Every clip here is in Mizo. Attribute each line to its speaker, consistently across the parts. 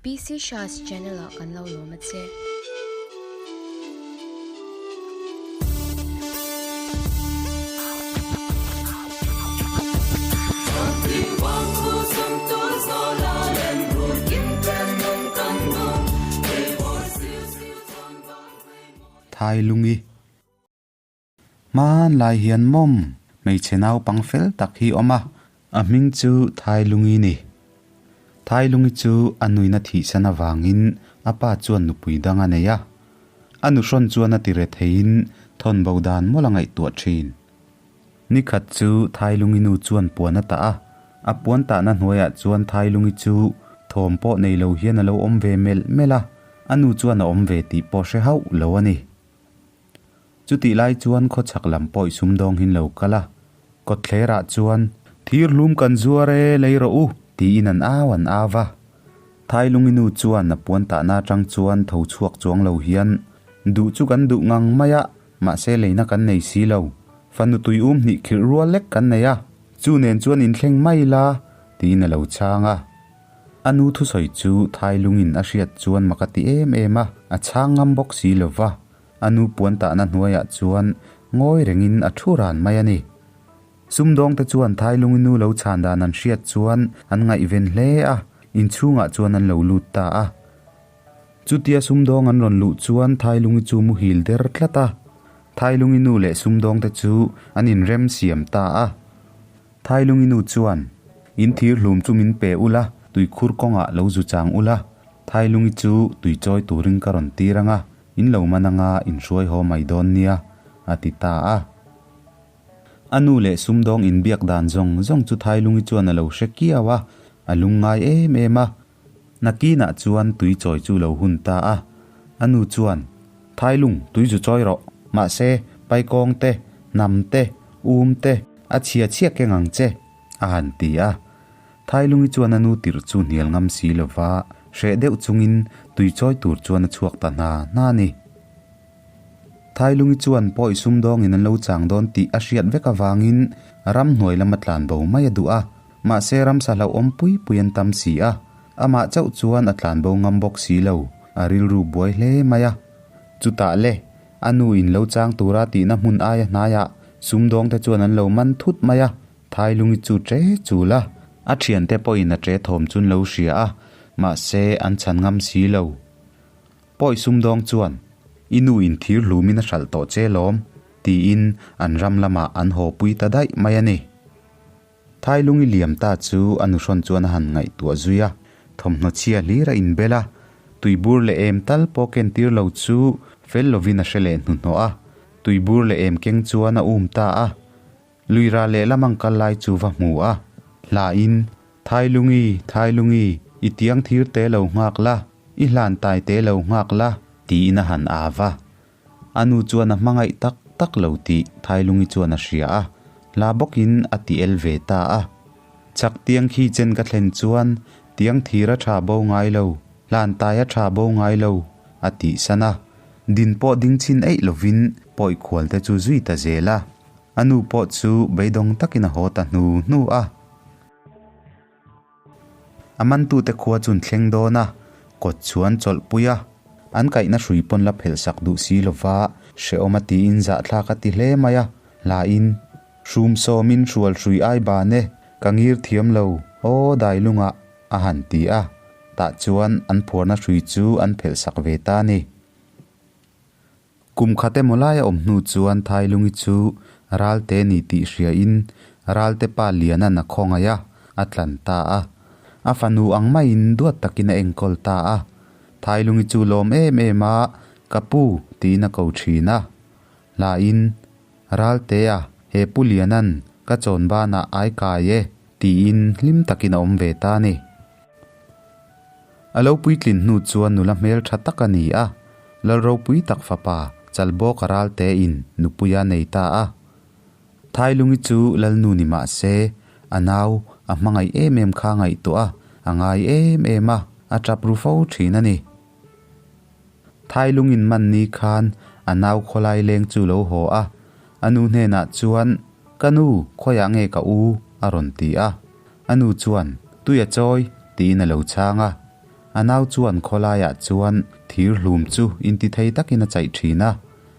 Speaker 1: PC Shah's channel ah kan lo lawm a che.
Speaker 2: Thailungi. Hmanlai hian mawm hmeichhe naupang fel tak hi awm a, a hming chu Thailungi ni. Thailungi chu a nuina thihsan avangin a pa chuan nupui dang a nei a, a nuhrawn chuan a ti re theiin thawn bo dan mawlh a ngaihtuah thin. Nikhat chu Thailungi nu chuan puan a tah a, a puan tahna hnuaiah chuan Thailungi chu thawm pawh nei lo hian a lo awm ve melh melh a, a nu chuan a awm ve tih pawh hre hauh lo a ni. Chutih lai chuan khawchhak lam pawh i sumdawng hin lo kal a, kawtthlerah chuan, Thir hlum kan zuar e, lei rawh u, tiin an au an au va. Thailungi nu chuan a puan tahna atang chuan tho chhuak chuang lo hian, Duh chu kan duh ngang mai a, mahse leina kan nei si lo. Fanu tui um hnih khirh rual lek kan nei a, chu nen chuan inthleng mai la, tiin a lo chhang a. A nu thusawi chu Thailungin a hriat chuan mak a ti em em a, a chhang ngam bawk si lo va. A nu puan tahna hnuaiah chuan ngawi rengin a thu ran mai a ni. Sumdawngte chuan Thailungi nu lo chhan dan an hriat chuan an ngaihven hle a, inchhungah chuan an lo lut ta a. Chutia sumdawng an rawn luh chuan Thailungi chu muhil der tlat a. Thailungi nu leh sumdawngte chu an inrem siam ta a. Thailungi nu chuan, In thir hlum chu min pe ula, tuikhur kawngah lo zu chang ula, Thailungi chu tui chawi turin ka rawn tir ang a, in lo man anga in hruai haw mai dawn nia, a ti ta a. A nu leh sumdawng inbiak dan zawng zawng chu Thailungi chuan a lo hre kiau a, a lungngai em em a. Nakinah chuan tui chawi chu lo hun ta a. A nu chuan, Thailung, tui zu chawi rawh. Mahse, paikawng te, hnam te, um te, a chhia chhia keng ang che, a han ti a. Thailungi chuan a nu tirh chu hnial ngam si lova, hreh deuh chungin tui chawi tur chuan a chhuak ta hna hna a ni. Thailungi chuan pawi sumdawngin an lo chang dawn tih a hriat vek avangin ramhnuai lama tlan bo mai a duh a, mahse ramsa hlauhawm pui pui an tam si a, amah chauh chuan a tlan bo ngam bawk si lo, a rilru buai hle mai a. Chutah le, a nu in lo chang tura tihna hmun aia hnaiah sumdawngte chuan an lo man thut mai a, Thailungi chu ṭe chul a, a ṭhiante pawhin a ṭe thawm chun lo hria a, mahse an chhan ngam si lo. Pawi sumdawng chuan, I nu in thir hlumin a hralh tawh che lawm, tiin an ram lamah an haw pui ta daih mai a ni. Thailungi liam ta chu a nuhrawn chuan a han ngaihtuah zui a, thawmhnaw chhia hlir a inbel a, tuibur leh em tal pawh kentir lo chu fel lovin a hre leh hnuhnawh a, tuibur leh em keng chuan a um ta a. Luira lehlam ang kal lai chu va hmu a, hlain, Thailungi, Thailungi, i tiang thir te lo nghak la, i hlan tai te lo nghak la, tiin a han av a. A nu chuan a hmangaih tak tak lo tih Thailungi chuan a hria a, hla bawkin a ti el ve ta a. Chak tiang khi chen ka thlen chuan tiang thir a tha bo ngai lo, hlan tai a tha bo ngai lo, a tih san a. Din pawh ding chhin eih lovin pawi khual te chu zui ta zel a. A nu pawh chu beidawng takin a haw ta hnu hnu a. A mantute khua chun thleng dawn a, kawt chuan chawlhpui a. An kaihna hrui pawn la phelh sak duh si lova, hrehawm a tiin zahthlak a ti hle mai a, hlain, Hrum sawmin hrual hrui ai ban e, ka ngir thiam lo, aw dailungah, a han ti a. Tah chuan an phuarna hrui chu an phelh sak ve ta a ni. Kum khat emaw lai a awm hnu chuan Thailungi chu Ralte ni tih hriain Ralte pa Liana'n a khawngaih a, a tlan ta a. A fanu ang maiin duat takin a enkawl ta a. Thailungi chu lawm em em a, Ka pu, tiin a ko thin a. Hlain, Raltea, he Pu Liana'n ka chawn banah ai kai e, tiin hlim takin a awm ve ta a ni. A lo puitlin hnu chuan nula hmel tha tak a ni a, lal ropui tak fapa Chalbawka ralte in nupui a nei ta a. Thailungi chu lalnu ni mah se, a nau a hmangaih em em kha ngaihtuah a, a ngai em em a, a tap ru fo thin a ni. Thailungin man ni khan a nau khawlai leng chu lo haw a, a nu hnenah chuan, Ka nu, khawiah nge ka u? a rawn ti a. A nu chuan, Tui a chawi, tiin a lo chhang a. A nau chuan khawlaiah chuan thir hlum chu intithei takin a chaih thin a.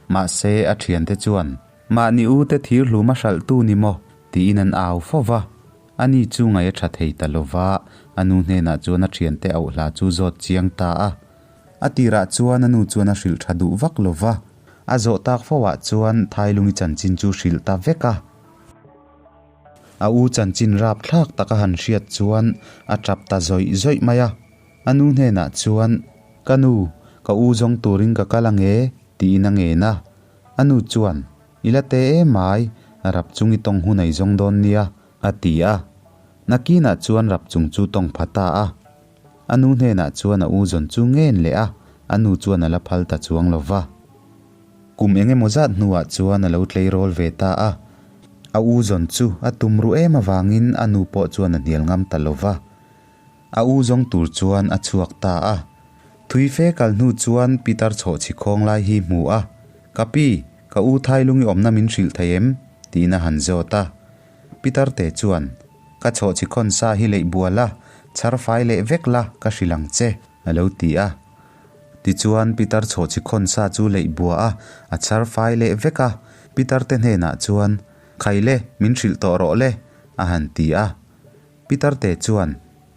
Speaker 2: Mahse, a thiante chuan, Mahni u te thir hlum a hralhtu ni maw? tiin an au fo va. Ani chu ngaih a tha thei ta lo va, a nu hnenah chuan a thiante auh hla chu zawt chiang ta a. A tirah chuan a nu chuan a hrilh tha duh vak lo va. A zawh tak fo ah chuan Thailungi chanchin chu hrilh ta vek a. A u chanchin rapthlak tak a han hriat chuan a tap ta zawih zawih mai a. A nu hnenah chuan, Ka nu, ka u zawng turin ka kal ang e, tiin a ngen a. A nu chuan, I la te em ai, rap chung i tawng hun ei zawng dawn nia, a ti a. Nakinah chuan rap chung chu tawng pha ta a. A nu hnenah chuan a u zawn chu ngen leh a, a nu chuan a la phal ta chuang lo va. Kum eng emaw zat hnuah chuan a lo tleirawl ve ta a. A u zawn chu a tum ruh em avangin a nu pawh chuan a hnial ngam ta lo va. A u zawng tur chuan a chhuak ta a. Thui fe kal hnu chuan Peter chhawh chhi khawng lai hi hmu a, Ka pi, ka u Thailungi awmna min hrilh thei em? tiin a han zawt a. Peter te chuan, Ka chhawh chhi khawn sa hi leih bual a, chhar fai leh vek la, ka hrilh ang che, a lo ti a. Tichuan Peter chhawh chhi khawn sa chu leih bua a, a chhar fai leh vek a. Peter te hnenah chuan, Khai le, min hrilh tawh rawh le, a han ti a. Peter te chuan,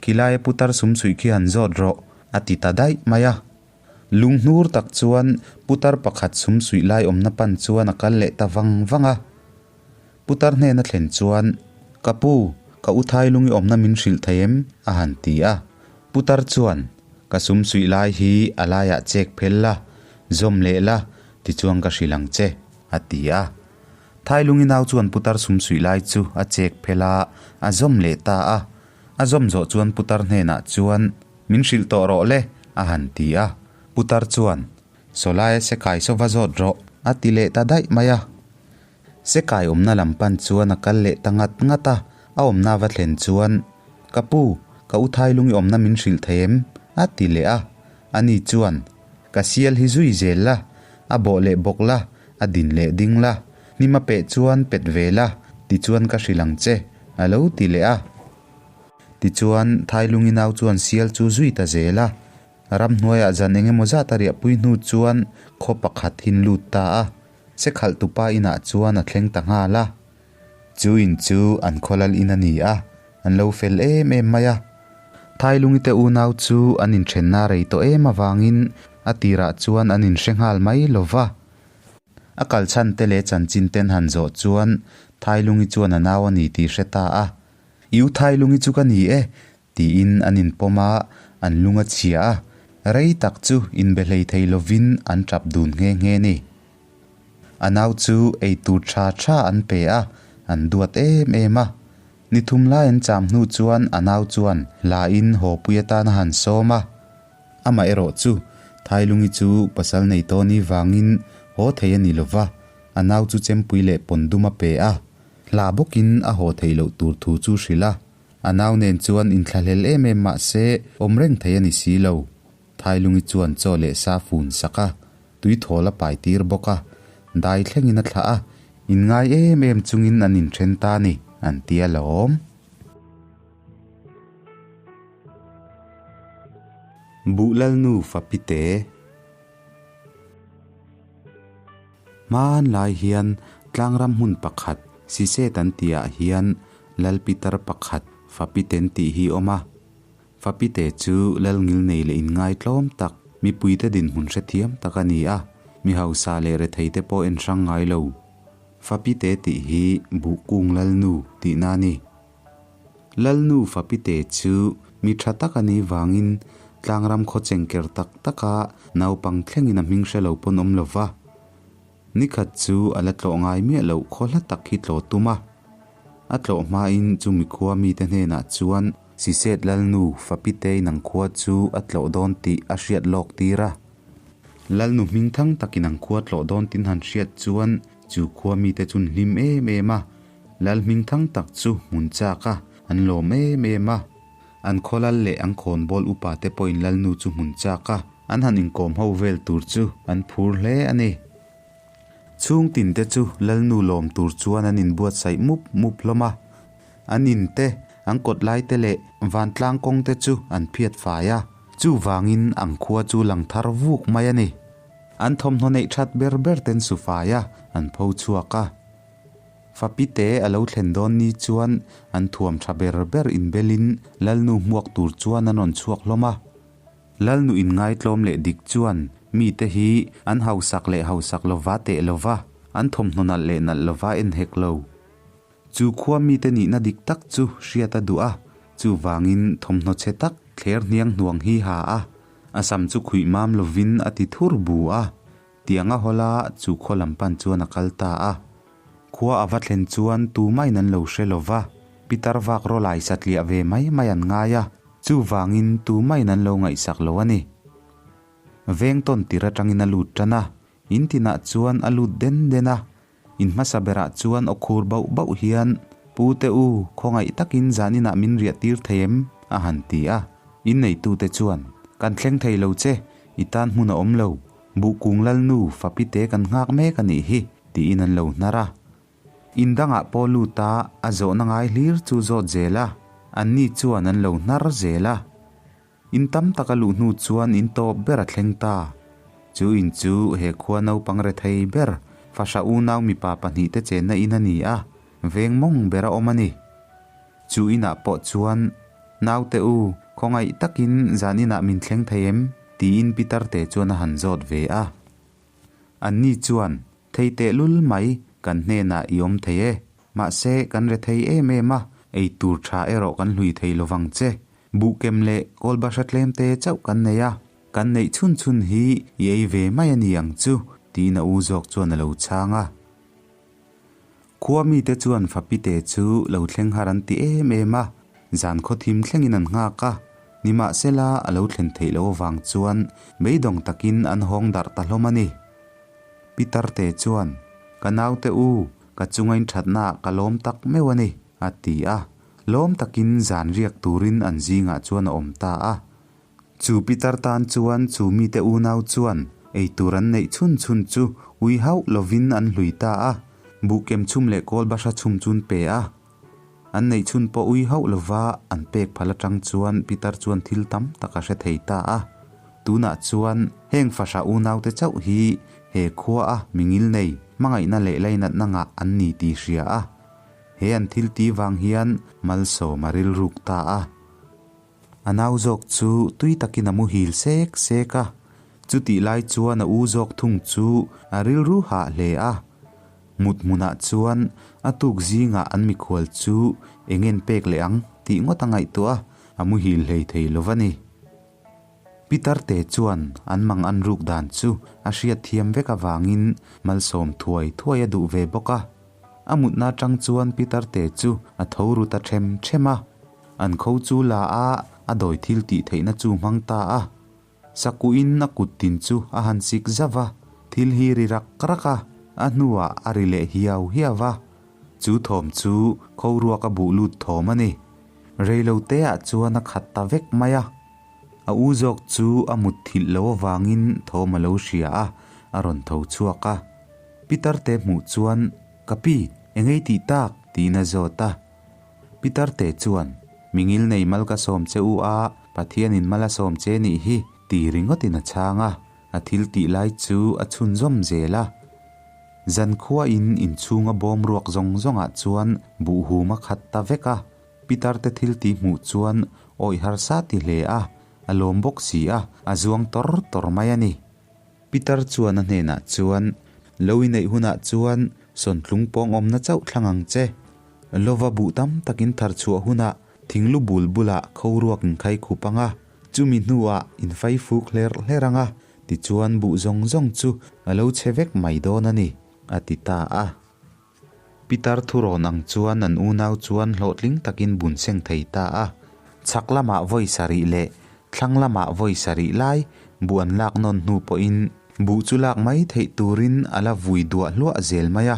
Speaker 2: Khilaia putar sum suih khi han zawt rawh, a ti ta daih mai a. Lunghnur tak chuan putar pakhat sum suih lai awmna pan chuan a kal leh ta vang vang a. Putar hnena thlen chuan, Ka pu, ka u Thailungi awmna min hrilh thei em? a han ti a. Putar chuan, Ka sum suih lai hi a laiah chek phel la, zawm leh la, tichuan ka hrilh ang che, a ti a. Thailungi nau chuan putar sum suih lai chu a chek phel a, a zawm leh ta a. A zawm zawh chuan putar hnenah chuan, Min hrilh tawh rawh le, a han ti a. Putar chuan, Sawlaia se kai saw va zawt rawh, a ti leh ta daih mai a. Se kai awmna lam pan chuan a kal leh ta ngat ngat a, a awmna va thlen chuan, Ka pu, ka u Thailungi awmna min hrilh thei em? a ti leh a. Ani chuan, Ka sial hi zui zel la, a bawh leh bawk la, a din leh ding la, hnim a peh chuan pet ve la, tichuan ka hrilh ang che, a lo ti leh a. Tichuan, Thailungi nau chuan sial chu zui ta zel a. Ramhnuaiah zan eng emaw zat a riahpui hnu chuan khaw pakhat hin lut ta a, se khalh tupa inah chuan a thleng ta nghal a. Chu in chu an khawlal in a ni a, an lo fel em em mai a. Thailungi te unau chu an inthenna rei tawh em avangin a tirah chuan an inhre nghal mai lo va. A kal chhan te leh chanchin ten han zawh chuan Thailungi chuan a nau a ni tih hre ta a. I u Thailungi chu ka ni e, Tiin an inpawm a, an lung a chhia a, rei tak chu inbe hlei thei lovin an tap dun nghe nghe ni. A nau chu ei tur tha tha an pe a, an duat em em a. Ni thum lai an cham hnu chuan a nau chuan hla in haw pui atan a han sawm a. Amaherawh chu Thailungi chu pasal nei tawni vangin haw thei a ni lova, a nau chu chempui leh pawn dum a pe a, hla bawkin a haw theih loh tur thu chu hrilh a. A nau nen chuan inthlahlel em em mah se awm reng thei a ni si lo. Thailungi chuan chaw leh sa fun sak a, tui thawl a pai tir bawk a, dai thlengin a thlah a, inngai em em chungin an inthen ta ni, an ti alawm. Buh Lalnu Fapite. Hmanlai hian tlangram hmun pakhat Siset an tihah hian Lal Pitar pakhat Fapiten tih hi awm a. Fapite chu Lal ngilnei leh inngaitlawm tak, mipuite dinhmun hrethiam tak a ni a, mi hausa leh retheite pawh en hrang ngai lo. Fapite tih hi Buhkung Lalnu tihna a ni. Lalnu Fapite chu mi tha tak a nih vangin tlangram khaw chengker tak taka naupang thlengin a hming hre lo pawn awm lo va. Nikhat chu a la tlawh ngai miah loh khaw hla tak hi tlawh tum a. A tlawh hmain chu mikhua mite hnenah chuan Siset Lalnu Fapitei nang khua chu a tlawh dawn tih a hriat lawk tir a. Lalnu hming thang takin ang khua tlawh dawn tin han hriat chuan chu khua mite chu an hlim em em a. Lal hming thang tak chu hmun chak a, an lawm em em a. An khaw lal leh an khawnbawl upa te pawhin lalnu chu hmun chak a, an han inkawm ho vel tur chu an phur hle a ni. Chhung tin te chu lalnu lawm tur chuan an inbuatsaih mup mup hlawm a. An in te, an kawt lai te leh vantlang kawng te chu an phiat fai a. Chuvangin an khua chu lang thar vuk mai a ni. An thawmhnaw neih that ber ber ten su fai a, an pho chhuak a. Fapite a lo thlen dawn ni chuan an thuam tha ber ber inbelin Lalnu hmuak tur chuan an rawn chhuak hlawm a. Lalnu inngaitlawm leh dik chuan mite hi an hausak leh hausak lova teh lova, an thawmhnaw nalh leh nalh lova en hek lo. Chu khua mite nihna dik tak chu hriat a duh a, chuvangin thawmhnaw chhe tak thler hniang hnuang hi ha a, a sam chu khuih mam lovin a ti thur bu a. Tiang a hawl a, chu khaw lam pan chuan a kal ta a. Khua a va thlen chuan tumahin an lo hre lo va, pitar vak rawlai satliah ve mai mai an ngai a, chuvangin tumahin an lo ngaihsak lo a ni. Veng tawn tir atangin a lut tan a, in tinah chuan a lut den den a, in hmasa berah chuan aw khur bauh bauh hian, Pu te u, khawngaih takin zaninah min riah tir thei em? a han ti a. Inneitute chuan, Kan thleng thei lo che, i tan hmun a awm lo. Buhkung Lalnu fapite kan nghak mek a nih hi, tiin an lo hnar a. In dangah pawh lut a, a zawhna ngai hlir chu zawt zel a, anni chuan an lo hnar zel a. In tam tak a luh hnu chuan in tawp ber a thleng ta. Chu in chu he khua naupang rethei ber, fahra unau mipa pahnihte chenna in a ni a, veng mawng ber a awm a ni. Chu inah pawh chuan, Naute u, khawngaih takin zan inah min thleng thei em? tiin Pitarte chuan a han zawt ve a. Anni chuan, Thei tehlul mai, kan hnenah i awm thei e. Mahse, kan re thei em em a, ei tur tha erawh kan hlui thei lovang che. Buhkem leh kawlbahra tlemte chauh kan nei a, kan neih chhun chhun hi i ei ve mai a ni ang chu, tiin a u zawk chuan a lo chhang a. Khua mite chuan Fapite chu lo thleng har an ti em em a, zan khawthim thlengin an nghak a, nimahsela a lo thlen theih loh avang chuan beidawng takin an hawng darh ta hlawm a ni. Pitarte chuan, Ka naute u, ka chunga inthatnaah ka lawm tak meuh a ni, a ti a. Lawm takin zan riak turin an zingah chuan a awm ta a. Chu pitar tan chuan chu mite unau chuan eitur an neih chhun chhun chu ui hauh lovin an hlui ta a, buhkem chhum leh kawl bahra chhum chu an pe a. An neih chhun pawh ui hauh lova an pek phal atang chuan pitar chuan thil tam tak a hre thei ta a. Tunah chuan heng fahra unaute chauh hi he khua a mingil nei hmangaihna leh lainatna ngah an ni tih hria a. He an thil ti vang hian malsawm a rilruk ta a. A nau zawk chu tui takin a muhil sek sek a, chutih lai chuan a u zawk thung chu a rilru hah hle a. Mut hmunah chuan a tuk zingah an mikhual chu eng en pek leh ang tih ngawt a ngaihtuah a, a muhil hlei thei lo va ni. Pitarte chuan an mang an ruk dan chu a hriat thiam vek avangin malsawm thuai thuai a duh ve bawk a. A mutna atang chuan Pitarte chu a tho ru ta them them a. An kho chu la a, a dawi thil tih theihna chu hmang ta a. Sakuhin a kut tin chu a han sik zauh a, thil hi ri rak rak a, a hnuah a ri leh hiau hiau a. Chu thawm chu kho ruak a buh lut thawm a ni. Reiloteah chuan a khat ta vek mai a. A u zawk chu a mut thilh lo avangin thawm a lo hria a, a rawn tho chhuak a. Pitarte hmuh chuan, Ka pi, engei tih tak? tiin a zawt a. Pitarte chuan, Mingil nei mal ka sawm che u a, Pathianin mal a sawm che nih hi, ti ringawtin a chhang a, a thil tih lai chu a chhunzawm zel a. Zankhuain inchhunga bawm ruak zawng zawngah chuan buhhum a khat ta vek a, Pitarte thil tih hmuh chuan awih harsa ti hle a, a lawm bawk si a, a zuang tawr tawr mai a ni. Pitar chuan a hnenah chuan, Lo i neih hunah chuan sawntlung pawng awmna chauh thlang ang che. Lova buh tam takin thar chhuah hunah thinglu bul bulah kho ruak in khai khup ang a, chumi hnuah in fai fuk hler hler ang a, tichuan buh zawng zawng chu a lo chhe vek mai dawn a ni, a ti ta a. Pitar thurawn ang chuan an unau chuan hlawhtling takin bun seng thei ta a. Chhak lamah vawi sarih leh thlang lamah vawi sarih lai buh an lak nawn hnu pawhin buh chu lak mai theih turin a la vui duah hluah zel mai a,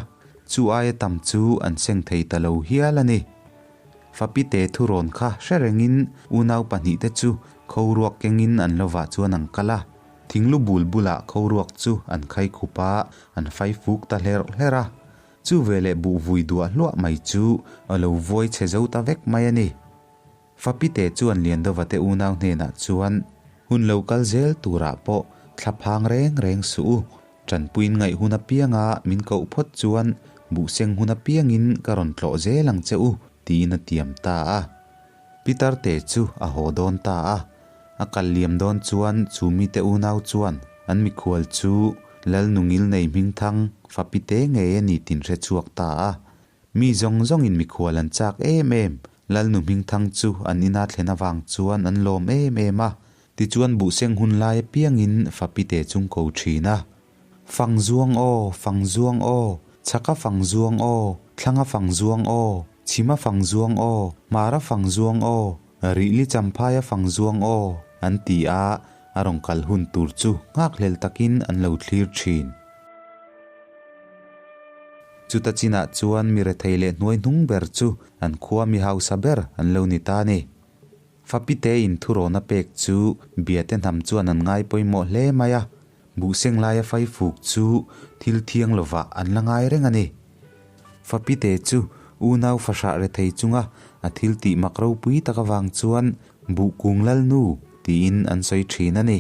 Speaker 2: chu aia tam chu an seng thei ta lo hial a ni. Fapite thurawn kha hre rengin unau pahnihte chu kho ruak kengin an lovah chuan an kal a. Thinglu bul bulah kho ruak chu an khai khup a, an fai fuk ta hlerh hlerh a. Chu veleh buh vui duah hluah mai chu a lo vuai chhe zo ta vek mai a ni. Fapite chuan Liandova te unau hnenah chuan. Hun lo kal zel turah pawh thla phang reng reng suh u. Tanpuiin ngaih hun apianga min koh phawt chuan buhseng hun apiangin ka rawn tlawh zel ang che u, tiin a tiam ta a. Pitar te chu a haw dawn ta a. A kal liam dawn chuan chu mite unau chuan an mikhual chu Lalnungil nei hmingthang fapite ngei a ni tin hre chhuak ta a. Mi zawng zawngin mikhual an chak em em, Lalnu hmingthang chu an ina thlen avang chuan an lawm em em a, tichuan buhseng hun lai apiangin fapite chung ko thin a. Fang zuang aw, fang zuang aw, chhaka fang zuang aw, thlanga fang zuang aw, chhima fang zuang aw, hmara fang zuang aw, rihli champhaia fang zuang aw, an ti a, a rawn kal hun tur chu nghakhlel takin an lo thlir thin. Chuta chinah chuan mi rethei leh hnuai hnung ber chu an khua mi hausa ber an lo ni ta a ni. Fapite in thurawn a pek chu Biate hnam chuan an ngai pawimawh hle mai a, buhseng laia faifuk chu thil thiang lovah an la ngai reng a ni. Fapite chu unau fahrah rethei chunga a thil tih mak ropui tak avang chuan Buhkung Lalnu tiin an sawi thin a ni.